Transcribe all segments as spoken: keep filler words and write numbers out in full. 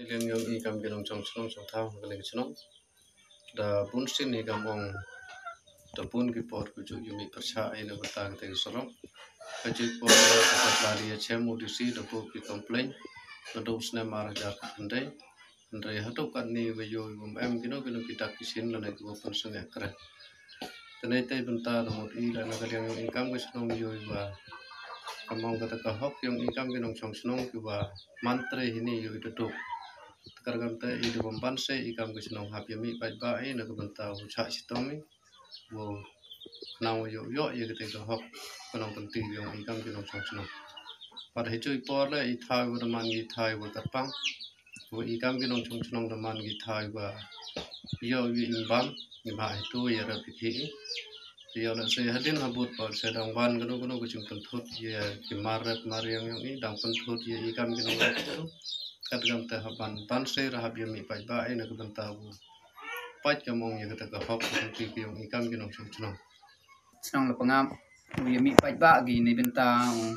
Liang yong i kam ki nongchong chnong chong thaw ha kane ka chnong. Da bun sien i kam ong da bun ki por ku ju yumi pyrchah i na bynta kata ka surok. Ka ju por ka la di chem u D C da bun ki complain. Na dong snem ar hajar ka khyndai. Hynrei haduh katni wa yo i wam em kino kino ki dak ki sien lane ki wa pynsngew kre. Tene te bynta da mut i la na ka liang yong i kam ki chnong yo i wa. Kam ong kata ka hok yong i kam ki nongchong chnong ki wa man tre hini yo i da duk. Takar kam te i da bam ban se i kam ki chnong hap yami paidbah i na ka bynta u chah chitom i. Wo nang wo yo yo i kata ka hok ka nongpynti yong i kam ki nongchong chnong. Pat hi chu i por le i thaw wo da man i thaw wo kyrpang. Wo i kam ki nongchong chnong da man i thaw wo yo i im bam i ma hi tu i rep i ki. Yo le se hadin ha but por se dang ban kano kano ka jingpynthut i ki mar rep mar yang yong i dang pynthut i i kam ki nong rep tu. Kat kam te ha ban ban se ra hap yami paidbah i na ka bynta wo. Pait ka mong ya kata ka hok ka ti ki yong i kam ki nongchong chnong. Chnong la pangap u yami paidbah ki ni bynta u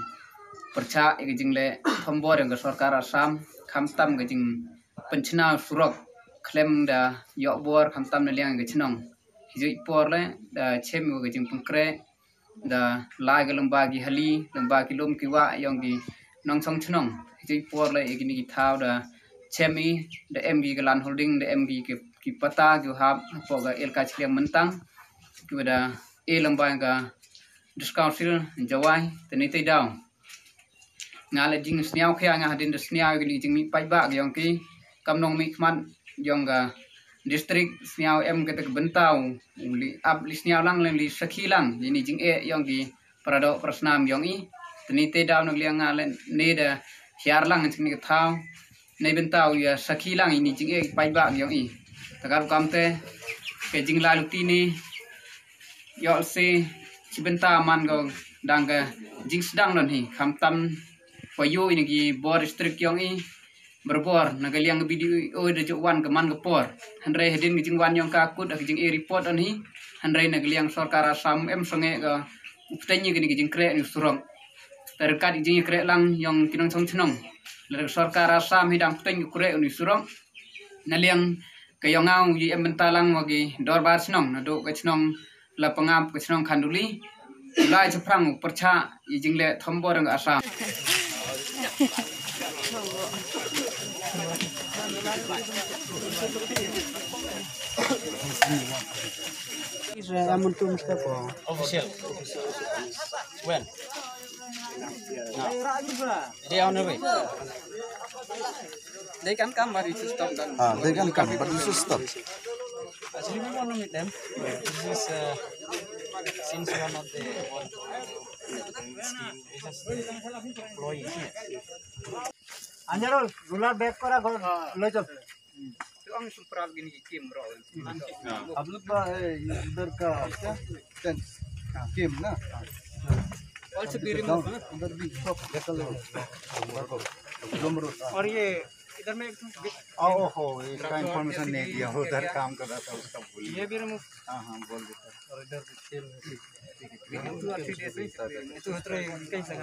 pyrchah i ka jingle thombor yang ka sorkar Assam khamtam ka jingpynchna surok khlem da yok bor khamtam na liang ka chnong. Hi ju i por le da chem ka jingpynkre da lai ka lamba ki hali lamba ki lum ki wa yong ki nongchong chnong. Hi ju i por le i ki ni ki thaw da chem i da em ki ka land holding da em ki ki pata ki hap hapoh ka elaka Chilliang Myntang. Ki wa da e lamba ka District Council Jowai tene te daw. Nga le jing sniaw khia nga hadin da sniaw ki ni jing mi paidbah ki yong ki kam nong mi khmat yong ka district sniaw em kata ka bynta u li ap li sniaw lang li sakhi lang ini jing e yong ki parado prasnam yong i. Tene te daw na liang nga le ne da hiar lang jing ni ka thaw. Nei bynta u ya sakhi lang ini jing e paidbah yong i. Takar kam te ke jing la luti ni yo se chi bynta man ko dang ka jing sdang don hi khamtam pa yo ini ki bor district yong i. Berbor na ka liang ka B D O da ju wan ka man ka por. Hynrei hadin ka jing wan yong ka kut ka jing e report on hi. Hynrei na ka liang sorkar Assam em songe ka u pteng ka ni ka jing kre ni surok. Terkat jing kre lang yong ki nongchong chnong. La ka sorkar Assam hi dang pteng ka kre ni surok. Na liang ka yong au i em bynta lang wa ki dorbar chnong na do ka chnong la pangap ka chnong Khanduli. Lai chaphrang u pyrchah i jingle thombor nga Assam. Official. When? No. They on the way. They can come, but you should stop them. Ah, they can come, but you should stop. Actually, we want to meet them. This is, uh, since we are not the one scheme, this is the employees. Anjarul, ruler back kora gol, loi chal. तो हम सुपराल गिन की टीम रो। आप लोग का, ए, इधर का क्या? टेंट। हाँ। टीम ना? हाँ। All should be removed, ना? उधर भी सब जगह लो। और ये इधर में एक ठो आओ, हो, इसका इन्फॉर्मेशन नहीं दिया, उधर काम कर रहा था, उसका बोलिए। ये भी रिमूव। हाँ, हाँ, बोल देता। और इधर भी सेम है। ये तो अच्छी ड्रेस है, ये तो हट रही है, कहीं से।